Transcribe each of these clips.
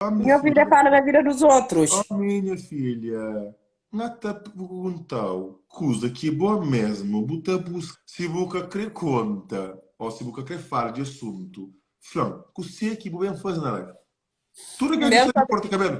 Oh, minha Nha vida filha. fala na vida dos outros. Oh, minha filha. N ta perguntau kuza ki bo mesmu bu ta buska. Si bu ka kre konta o si bu ka kre fala di asuntu, fla-m kusé ki bu ben faze na live. Tudu algen dja Ben sabe korta kabelu.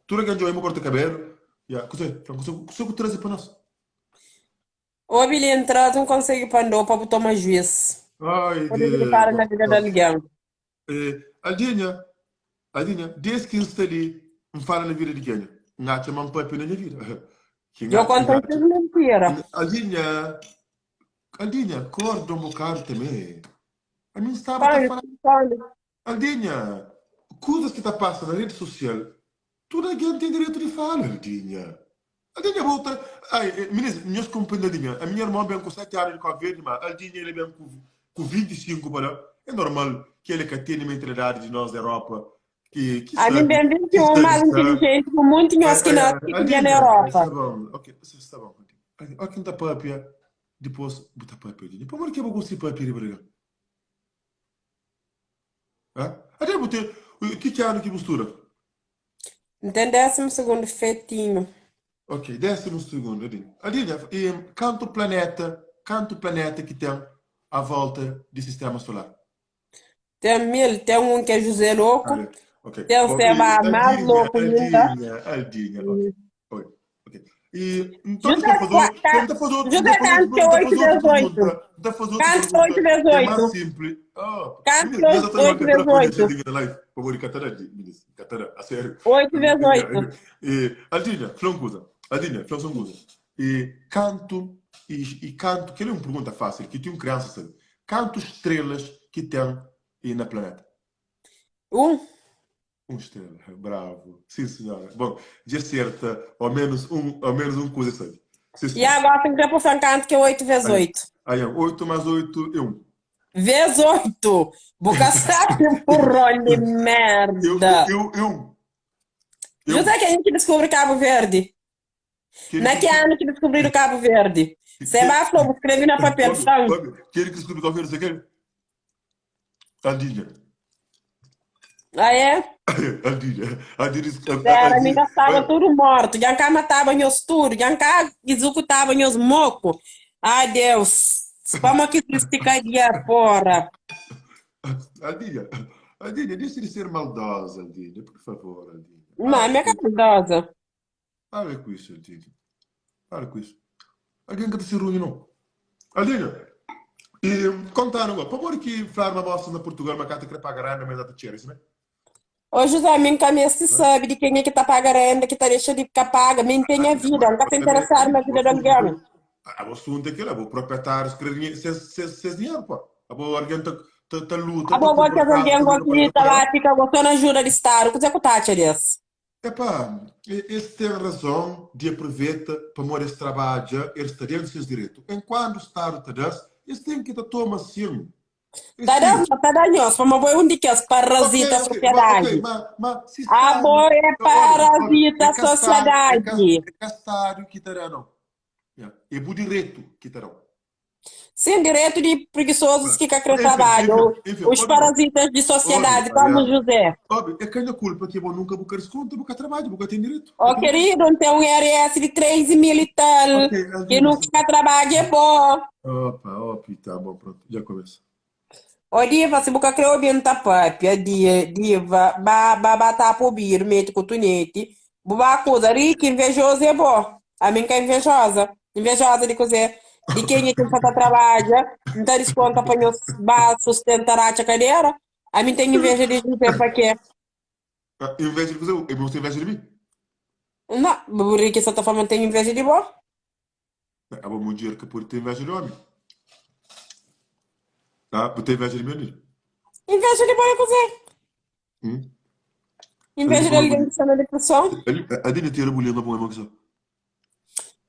Tudu algen dja obi ma korta kabelu. Ya, kusé? Fla-m kusé, kusé ku traze pa nos. Obi li, N traze un konsedju pa N da-u pa bu toma juís. Ai, Pa debe fala na Deus. vida di algen. Eh, Aldinha, Aldinha, des ki N sta li, N fala na vida di kenha? N atxa ma N papia na nha vida. Ki N Djo atxa, N konta-m atxa. ses mintira. Aldinha, Aldinha, korda un bokadu tanbe. Ami N staba ta Fala, fala. fala. Aldinha, kuzas ki ta pasa na redi sosial, tudu algen ten direitu di fala, Aldinha. Aldinha bo ta ai minis nhos konprende Aldinha ami nha irmon ben ku 7 anu di Cabo Verde ma Aldinha el ben ku ku 25 pa la é normal ki el ka tene mentalidadi di nos Europa ki ki Ami sabi ben ki 21 sabi más sta intilijenti ku munti nhos ki ai nasi ki tinha na Aldinha Europa. sta bon ok sta bon Aldinha ok N ta papia dipos bu ta papia Aldinha pamodi ki bo gosta di papia riba di el ha até bu ten ti ki anu ki bu studa? N ten désimu sugundu fetinhu. Ok, désimu sugundu, Adinha. Adinha, i kantu planeta, kantu planeta ki ten a volta di sistéma solar? Ten mil, ten un ki é Juzé Loku, Ale, ok. ten Bom, Seba i más Aldinha, loku inda. Aldinha, Aldinha, ok. Oi, ok. I nton N Juzé, ta faze ka, otu, ka, N ta faze otu, N Juzé ta faze kantu otu, ki é N ta 8 faze otu vezes 8? pergunta, N ta faze otu Kantu ki é 8 pergunta vezes ki é más 8? sinplis. Oh, Kantu minis, ki é nhos ta 8 ta vezes poi nhas 8? Aldinha na live, pamodi ka ta da, minis, ka ta da, a sériu. 8 vezes 8? E, Aldinha, fla un kuza. Aldinha, fla só un kuza. E kantu, e, e kantu, kel é un pergunta fásil ki ti un kriansa sabe. Kantu strelas ki ten e na planeta? Un. Un strela. Bravo. Sim, senhora. Bom, dja serta ao menos un, ao menos un kuza sabe. Sim, E senhora. agora tem que pôr um canto que é 8 vezes Aí, 8. aí, 8 mais 8 é 1. Vezes 8! Bu ka sabe burron de Eu, merda! eu, eu, eu. José, kenha ki diskubri Kabu Verdi? Kel Na ki ki anu ki diskubridu Kabu Verdi? Seba fla, bu skrebe na papel, Obi, fla-m. obi, kel ki diskubri Kabu Verdi, kel? Aldinha. Ah, é? Aldinha. Aldinha, Era, mi Aldinha. ka staba tudu mortu, dja N ka mataba nhos tudu, dja N ka izukutaba nhos moku. Ah, Deus, pamo ki izisti kadia, pora. Aldinha, Aldinha, deixa de ser maldosa, Aldinha, por favor, Aldinha. Não, Para mi é com ka isso. maldosa. Para com isso, Aldinha. Para com isso. Alguém ka ta ser runhu, não. Aldinha, e konta-nu agora, pamodi ki fladu ma bostas na Portugal ma ka ta kre paga renda, ma es ta txera, isso mé? Ô José, mi N ka meste sabe di kenha ki ta paga renda, ki ta dexa di ka paga. Mi N ten nha vida, N ka ta interesadu na vida di algen. Abo asuntu é kel-la, abo proprietárius kre dinhe, ses, ses, ses dinheru, pô. Abo algen ta, ta, ta luta, ta Abo gó kunpra kes kaza, algen ta gó luta pa ki ta ta paga. ba fika gó so na ajuda di Stadu, kuzê ku ta atxa des? Epá, es ten razon di apruveta pamodi es trabadja, el sta dentu ses direitu. Enkuandu Stadu ta da-s, es ten ki ta toma sin. É Ta da si. no, ta da nhos, pamodi bo é un di kes Ok, parazita ok, ma, ok, sosiadadi. ma, ma si Stadu, Abo é olha, olha, é parazita ka Stadu, é ka, sosiadadi. é ka Stadu ki ta da, não. Ya, é bu direitu ki ta da-u. Sin, direitu di prigisozus ki ka kre Enfin, trabadja, enfin, ô enfin, os obi gó. parazitas di Obi, sosiadadi, komu Ariana. José. Obi, é ka nha kulpa ki bo nunka bu ka diskonta, bu ka trabadja, bu ka ten direitu. Ó É ka nha kulpa. keridu, N ten un RS di 3 mil i tal, Ok, ki Aldina, nunka ka trabadja é bo. Opa, opi, tá bom, pronto, dja começa. Ó Diva, si bu ka kre obi N ta papia, Di, Diva, ba, ba, ba tapa obidu, mete kutuneti, bu ba akuza, Riki, invejozu é bo, ami N ka invejoza, invejoza di kuzê? Di kenha ki N sa ta trabadja, N ta diskonta pa nhos ba sustenta ratxa kadera? Ami N ten inveja di Juzé pa kê? Ah, inveja di kuzê? E bu ten inveja di mi? Nau, bu Riki sa ta fla ma N ten inveja di bo. Abo mudjer ka pode ten inveja di omi. Ah, bu ten inveja di mi, Anil? Inveja di bo é kuzê? Hum? Inveja di algen ki sta na depreson? Adina tira bu língua pa un ki sta.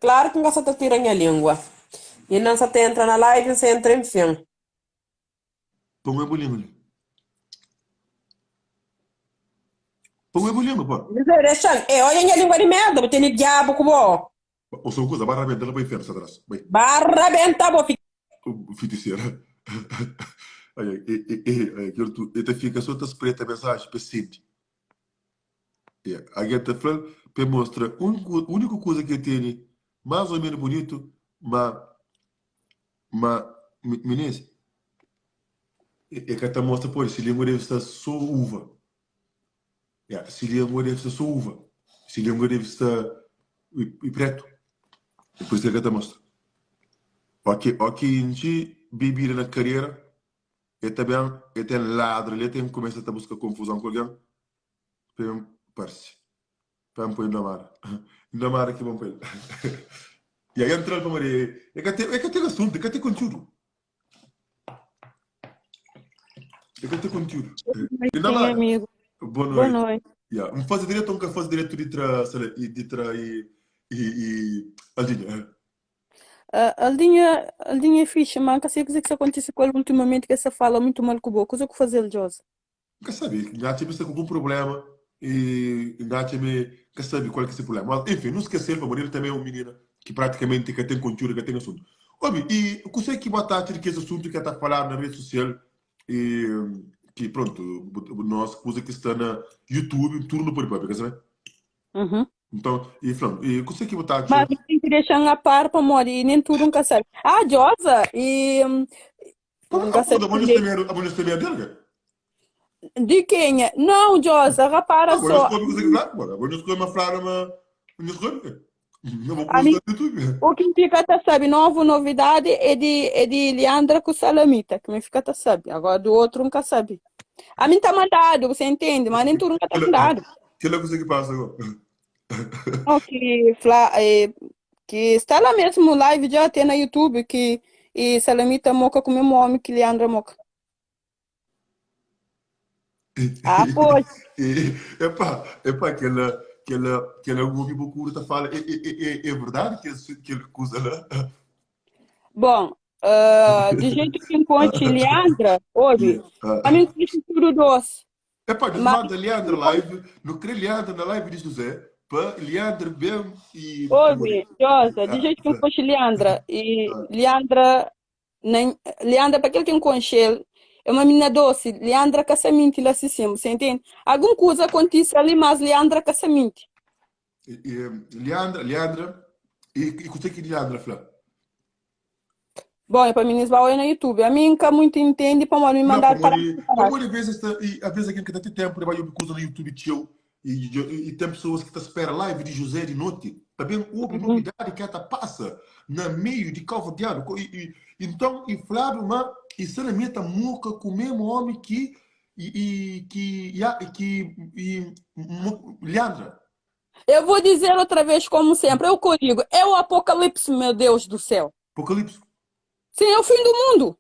Klaru ki N ka sa ta tira nha língua. Inda N sa ta entra na live, N sa entra enfin. Pa un é bu língua li. Pa un é bu língua, pô. José, dexa-m. Ê, odja nha língua di merda, bu tene diabu ku bo. Ô sô un kuza, ba rabenta la pa infernu, Satanás. Bai. Ba rabenta bo fi. Fitisera. Ai, ai, ai, ai, ai, kel tu, e ta fika sô ta spreta mensaji pa e senti. Yeah. Algen ta fla-l pa el mostra úniku kuza ki el tene más ô ménus bunitu, má má minís el ka ta mostra pode se língua debe sta sô uva. Yeah, se língua debe sta sô uva. Se língua debe sta i pretu. É pur isu ki el ka ta mostra. Óki óki intxi bebida na karera, el ta ben, el ten ladra li, el ten kumesa ta buska konfuzon ku algen. Pa N parse. Pa N poi Indomada. Indomada ki bon pa el. Ya, ya N tra-l pamodi e ka ten, e ka ten asuntu, e ka ten kontiúdu. E ka ten kontiúdu. Oi, sim, Indomada, amigo. boa Boa noite. noite. Ya, N faze diretu ou N ka faze diretu di tra, sei la, di tra e, e, e Aldinha? Ah, Aldinha, Aldinha é fixe, mas ka sei kuzê ki sta kontise ku el ultimamente, ki el sta fala muito mal ku bo. Kuze ku faze-l, Josa? N ka sabe, N atxa mi sta ku algun prubléma i N atxa mi N ka sabe kual ki se prubléma. Mas, enfin, nu skese-l pamodi el tanbe é un minina ki pratikamenti ka ten kontiúdu, ka ten asuntu. Obi, i kuse ki bo ta atxa di kes asuntu ki a ta faladu na redi sosial i ki, prontu, nos kuza ki sta na YouTube, tudu nu pode papia, ka sabe? Uhum. Nton, i fla-m, i kuse ki bu ta atxa? Mas bu ten ki dexa-m a par pamodi nen tudu N ka sabe. Ah, Josa, i Como N ka sabe abo nhos kende. ten medu, abo nhos ten medu del ke? Di kenha? Não, Josa, rapara Abo nhos só. kobi kusa ki fladu, bora. Abo nhos kobi ma fladu ma nhos kobi ke? Nha bo A kusa mi, na YouTube. o ki N fika ta sabe, novu novidadi é di, é di Leandra ku Salamita, ki mi fika ta sabe. Agora do outro N ka sabe. A mi N ta mandadu, você entende? Mas nem tudo N ka ta Kela, mandadu. kela kusa ki pasa go. Não, ki fla, é, ki sta lá mesmo live já tem na YouTube que e Salamita moca com o mesmo homem que Leandra moca. Ah, pois. Epá, epá, kela, kela, kela un obi bo kura ta fala, é, é, é, é verdade que esse, kel kuza lá? Bom, ah, de jeito que encontre Leandra, ouve, a mim conhece tudo doce. Epá, Deus Mas manda Leandro live, no crê Leandro na live de José, pa Leandro bem e ouve, Josa, de jeito que encontre Leandra, e Leandra, nem, Leandra, para aquele que encontre ele, é uma menina doce, Leandra casamento lá se sim, você entende? Alguma coisa acontece ali, mas Leandra casamento. E, e, Leandra, Leandra, e, e kuse ki Leandra fla? Bom, é para mim ba na YouTube. A mim nunca muito entende para me Não, mandar para pamodi, pamodi às vezes, ta, e, às vezes alguém que ta tem tempo de vai ouvir coisa no YouTube teu, e, e, e tem pessoas que ta espera live de José de noite, também ouve Uhum. novidade que ela passa na meio de Cabo Verdeano. E, e, então, e flado, mas e se na minha muca com o mesmo homem que e, e que e, e que e, Leandra, Eu vou dizer outra vez, como sempre, eu que digo, é o apocalipse, meu Deus do céu. Apocalipse. Sim, é o fim do mundo.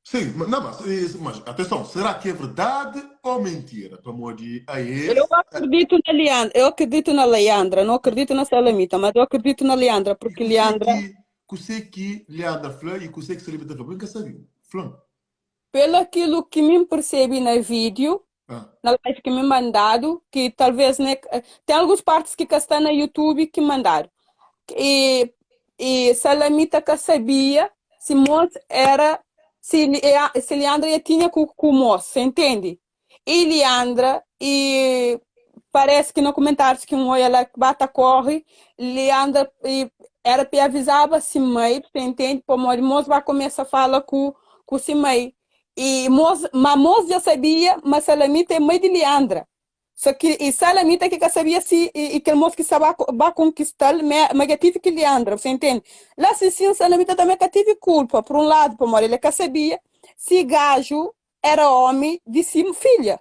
Sim, mas, não, mas, mas atenção, será que é verdade ou mentira? Pamodi aí Eu acredito na Leandra, eu acredito na Leandra, não acredito na Salamita, mas eu acredito na Leandra, e porque kuse Leandra, ki kuse ki Leandra fla e kuse ki Salamita fla, nunca sabe. Fla. pelo aquilo que me percebi na vídeo, Ah. na live que me mandado, que talvez né, tem algumas partes que cá está na YouTube que mandaram. E, e Salamita que sabia se moço era se, se Leandra já tinha com, com o moço, você entende? E Leandra, e parece que no comentários que um olha lá que bata corre, Leandra e era para avisava se mãe, você entende? Pô, o moço vai começar a falar com com si mãe. E moço, mas moço já sabia, mas Salamita é mãe de Leandra. Só que e Salamita que sabia se e, e aquele moço que sabe vai conquistar, mas já tive que Leandra, você entende? Lá se sim, Salamita também que tive culpa, por um lado, por ele que sabia se gajo era homem de si filha.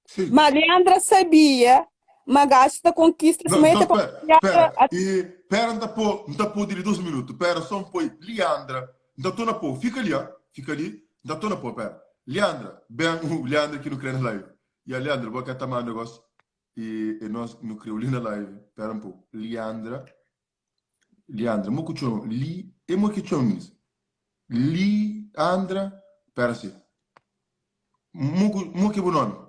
Sim. Mas Leandra sabia, mas gajo da conquista se Não, mete então, para pera, pera, e, pera, não tá pô, não tá pô de 2 minutos, pera, só um põe, Leandra, não tô na pô, fica ali, ó, fica ali, não tô na pô, pera. Leandra, bem, o Leandra aqui no crê na live. E a Leandra, vou cá tomar um negócio, e, e nós no criou ali na live, pera um pouco. Leandra, Leandra, mo que chama, Li, é mo que chama isso. Leandra, pera assim. Mo mo que é o nome?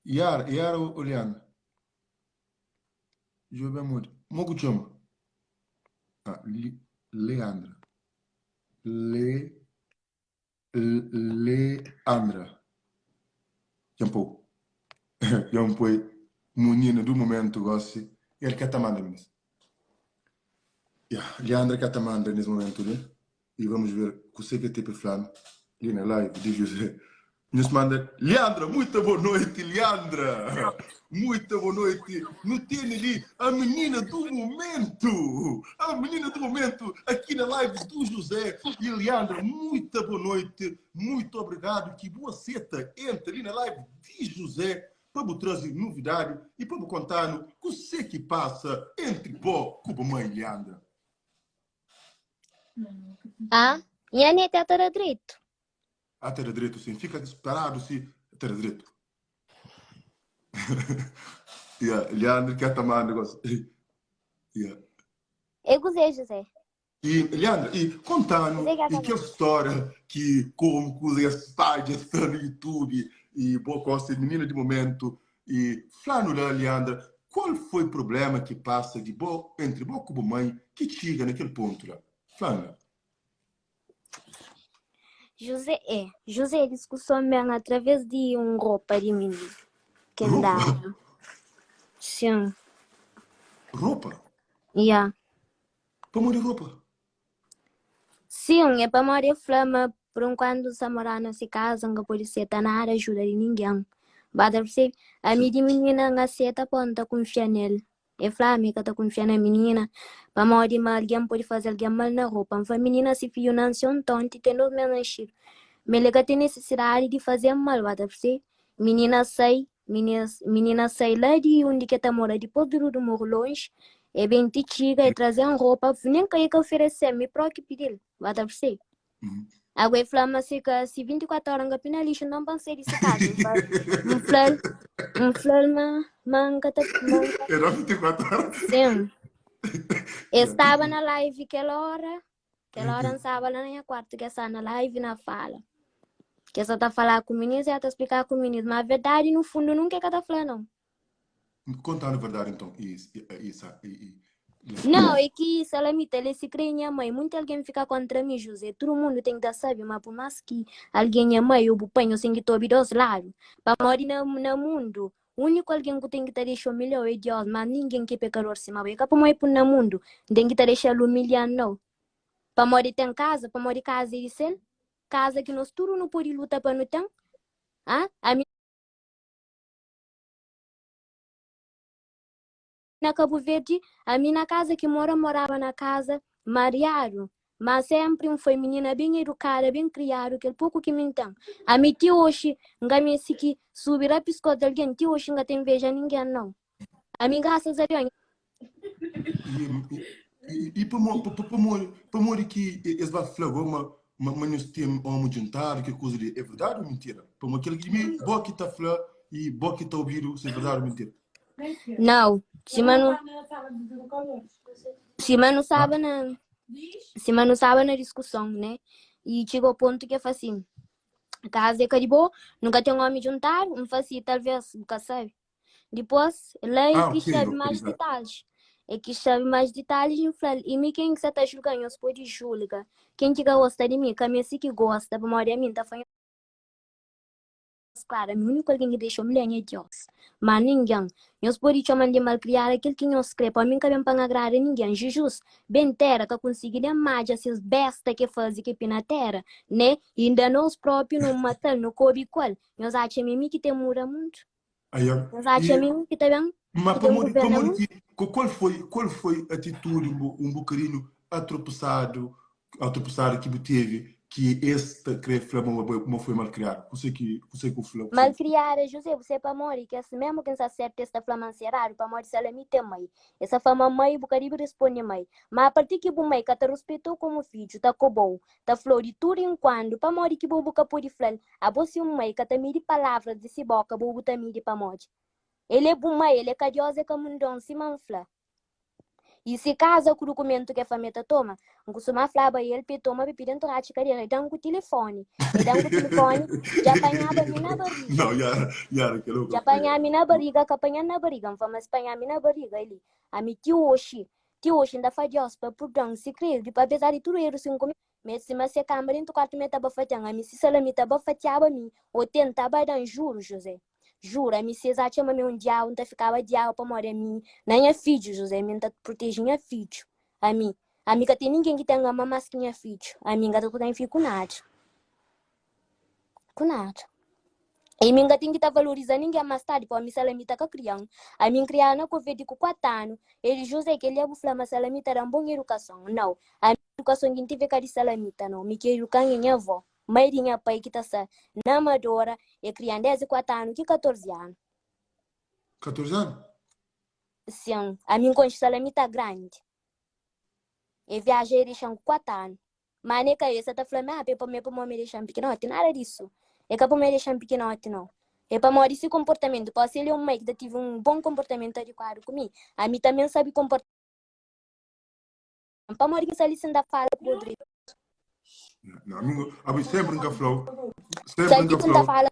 Yara, Yara ou Leandra? Jovem Amor. Mo que chama? Ah, Li, Leandra. Le, Leandra. Já um pouco. Já um pouco. Munina do momento gosi el ka ta manda minis. Ya, Leandra ka ta manda nes momento li. E vamos ver kuse ke tepe flanu li na live di José. Nhos manda Leandra, muita boa noite, Leandra. Muita boa noite. Nu tene li a menina do momento. A menina do momento aqui na live do José e Leandra, muita boa noite. Muito obrigado que boa seta entra ali na live de José pa bu traze novidade e pa bu conta-nu kuse ki passa entre bo ku bu mãe, Leandra. Ah, nha neta ta da dretu. Ah, ta da dretu sim. Fika paradu si ta da dretu. Yeah, Leandro que ta manda negócio. Yeah. É kuzê, José? E Leandro, e contando Kuzê que e ta aquela história que como coisa espalha está no YouTube e boa costa menina de momento e flano lá Leandra, qual foi o problema que passa de bo entre bo com mãe que chega naquele ponto lá? Flano lá. José é. José, discussão bem através de um roupa de menino. Que Roupa? andava. Sim. Roupa? Yeah. Pamodi roupa? Sim, é pamodi el fla ma por enquanto sa morar na se casa, nka pode seta nada ajuda de ninguém. Ba ta percebe? Ami di menina n aseta pô n ta kunfia nel. El fla ami ka ta kunfia na menina, pamodi ma algen pode faze algen mal na roupa. N fla menina si fidju nanse ontonti ten 2 mes nascidu, ma el ka ten nesesidadi di faze mal, ba ta percebe? Menina sai, Minina sai la di undi ke ta mora dipôs di Rudu morre lonji, e ben ti txiga, e traze-m ropa, nen ka e ka oferese-m, mi próki pidi-l, ba ta perse. Agu e fla ma si ka si 24 óra N ka pina lixu, nton pa N sai di si kaza. N fla, N fla-l, N fla-l ma, ma N ka ta, ma N ka. Era 24 óra? Sin. E staba na live kel óra, Kel óra N staba la na nha kuartu ke sta na live na fala. Ke sa ta fala ku minis e ta splika ku minis, ma verdadi no fundu nunka e ka ta fla nau. Kontanu verdadi nton Isa i Nau, e ki Salamita el e si kre nha mai. Munti algen fika kontra mi, José. Tudu mundu ten ki ta sabe ma pur mas ki algen nha mai o bu pai, nhos ten ki ta obi dos ladu. Pamodi na na mundu, Úniku algen ku ten ki ta dexa umilha-u é Diós, má ningen ki é pekador sima bo. É ka pamodi pun na mundu, N ten ki ta dexa-l umilha-m, nau. Pamodi ten kaza, pamodi kaza é di sel, kaza ki nos tudu nu pode luta pa nu ten. A Ami na Kabu Verdi, ami na kaza ki mora, N moraba na kaza mariadu, Má sénpri N foi minina ben edukada, ben kriadu, kel poku ki mi N ten. Ami ti oxi N ka meste ki subi ra piskos di algen, ti oxi N ka ta inveja ningen, nau. Ami grasas a Deus. I pamodi ki es ba fla bo ma nhos ten omi djuntadu, kel kuza li é verdadi ô mintira? Pamodi kel li bo ki ta fla i bo ki ta obidu si é verdadi ô mintira. Nau, sima nu sima nu staba na sima nu staba na diskuson, né? I txiga o pontu ki el fla sin, kaza é ka di bo, nu ka ten omi djuntadu, N fla si, talves bu ka sabe. Dipôs, la el kis sabe más ditalhis. El kis sabe más ditalhis, N fla-l, i mi ken ki sa ta julga? Nhos pode julga. Ken ki ka gosta di mi, ka meste ki gosta, pamodi ami N ta fla nhos. Klaru, ami úniku algen ki dexa-m li é Deus, má ningen. Nhos pode txoma-m di malkriada kel ki nhos krê, pa mi N ka ben pa N agrada ningen. Jizus ben téra ka konsigi nen madja ses besta ki el faze ki pi na téra, ne? Inda nos própi nu mata-l, nu kobe ku el. Nhos atxa ma é mi ki ten muda mundu? Aia. Nhos atxa E, ma é mi ki ta ben ma ki ten pamodi, governa pamodi mundu? ki, qual foi, qual foi atitudi un, un bocadinho atropeçado, atropeçado ki bu teve ki es ta kre fla ma bo ma foi malcriado? Kuse ki, kuse ki bu fla, kuse ki bu fla? Malcriada, José, bu sabe pamodi? Kes mesmu ki N sta sertu es ta fla ma N ser eradu, pamodi Salami ten mai. Es ta fla ma mai, bu ka dibi responde mai. Ma apartir ki bu mai ka ta ruspetau komu fidju, ta kobau, ta flau di tudu inkuandu, pamodi ki bo bu ka pode flal, Abo si un mai ka ta midi palavras di si boka, bo bu ta midi pamodi? El é bu mai, el é ka Dios, é ka mundon, sima N fla. I si kaza ku dukumentu ke famia ta toma, N kustuma flaba el pa e toma pa e pidi ntoratxi kadera, e da-m ku tilifoni, e da-m ku tilifoni, dja panhaba mi na bariga. Não, ya, ya, kel Dja panha mi na bariga, ka panha-m na bariga, N fla ma si panha mi na bariga, eli, ami ti oxi, ti oxi N ta fla Dios pa purda-m, si kre, apezar di tudu erus ki N kumete, Mete sima se kamba dentu kuartu mi ta bafatian ami si salami ta bafatiaba mi o tentaba dan juru José. Juro, ami si es atxa ma mi é un diabu, N ta fikaba diabu pamodi ami na nha fidju, José, mi N ta proteje nha fidju. Ami, ami ka ten ningen ki ten ama más ki nha fidju. Ami N ka ta troka nha fidju ku nada. Ku nada. I mi N ka ten ki ta valoriza ningen más tardi, pamodi mi Salamita ka kria-m. Ami N kriadu na Kovedi ku 4 anu. El di José, kel-li bu fla ma Salamita da-m bon idukason. Nau, ami idukason ki N tive ka di Salamita, nau. Mi ki eduka-m é nha avó. Mai di nha pai ki ta sta na Amadora e krian desdi 4 anu ki 14 anu. 14 anu? Sin, ami N konxe Salamita grandi. E viaja e dexa-m ku 4 anu. Ma ne ka e sa ta fla-m, ah, pe pa pamodi e dexa-m pikinoti. Nada disu. E ka pamodi e dexa-m pikinoti, nau. E pamodi si konportamentu. Pamodi si el e un mai ki ta tive un bon konportamentu adikuadu ku mi, ami tanbe N sabe konporta. Pamodi ki N sta li sin ta fala ku bo dretu? Não, amigo, abi sempre nunca falou. Sempre Sabe nunca que N ta falou. fala?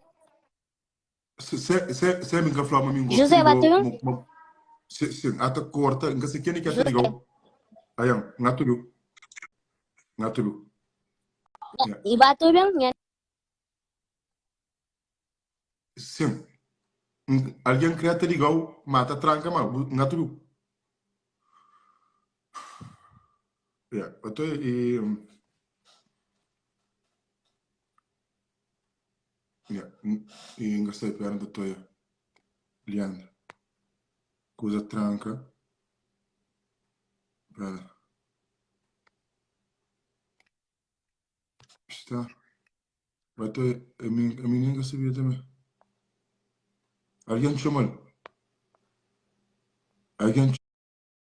Se, se, se, sempre nunca falou, mas mingo. José, bateu? Se, se, ata corta, nunca se quem que ata José. ligou. Ayam, ngatudu. Ngatudu. Yeah. E bateu bem? Nha Sim. Alguém queria te ligou, mata tranca, mas ngatudu. Yeah, eu tô e yeah, e engraçado perna toia. Leandro. Coisa tranca. Pera. Está. Vai ter, a mim, a mim nem sabia também. Alguém te chamou? Alguém te...